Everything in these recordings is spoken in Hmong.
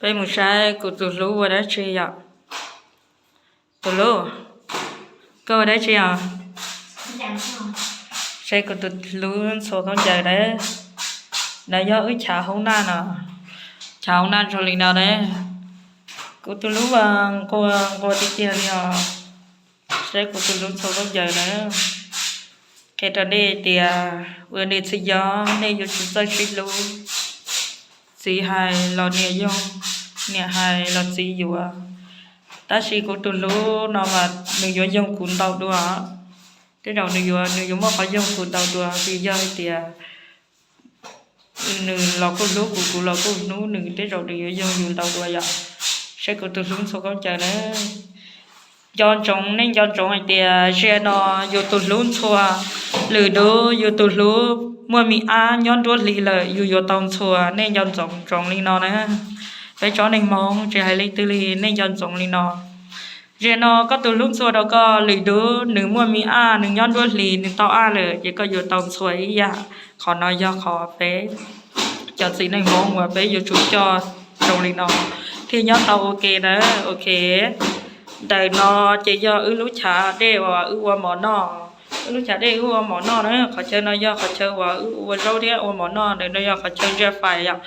Peb mus saib kuv tus hlub ua dab tsi yom. Tus hlub, koj ua dab tsi os? Saib kuv tus hlub ntxhua khaub ncaws na. No yog wb chav hoob naj no, chav hoob naj zoo li no na. Kuv tus hlub nquag nquag tiag tiag li os. Saib kuv tus hlub ntxhua khaub ncaws na. Qhia rau nej tias ua niam txiv yog nej yuav tsum txawj sib hlub. Txiv hais los niam yoog, niam hais los txiv yuav. Tab sis kuv tus hlub no mas nws yuav yoog kuv ntau dua. Tej zaum nws yuav, nws yuav muaj qhov yoog kuv ntau dua vim yog hais tias nws los kuj hlub kuv, kuv los kuj hlub nws, tej zaum nws yuav yoog yus ntau dua yom. Saib kuv tus hlub ntxhua khaub ncaws na. Nco ntsoov, nej nco ntsoov hais tias zaum no yus tus hlub ntxhua, lwm hnub yus tus hlub muaj me ab nyob nruab hlis lawm yus yuav tau ntxhua, nej nco ntsoov ntsoov li no na. Peb tsob neeg Hmoob tsis hais leej twg li, nej nco ntsoov li no. Zaum no koj tus hlub ntxhua rau koj, lwm hnub nws muaj me ab, nws nyob nruab hlis, nws tau ab lawm ces koj yuav tau ntxhua ib yam. Qhov no yog qhov peb cov txiv neej Hmoob uas peb yuav tsum coj zoo li no thiaj nyob tau ua ke na. Ok, ntawm no ces yog wb lub chav dej uas wb ua mov noj. Wb lub chav dej wb ua mov noj na, qhov chaw no yog qhov chaw uas wb ua zaub thiab ua mov noj, ntawm no yog qhov chaw ntsia fais yom.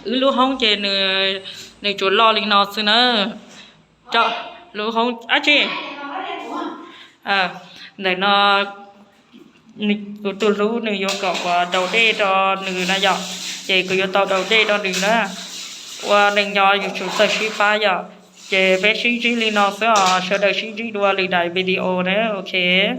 Wb lub hoob ces nws tsuas loj li no xwb na. Lub hoob dab tsi? Ntawm no kuv tus hlub nws yuav kom uas daus dej rau nws na yom, ces kuv yuav tau daus dej rau nws na. Ua neej nyob yuav tsum txawj sib pab yom. Ces peb sib ntsib li no xwb os, sawv daws sib ntsib dua lwm daim video na, ok.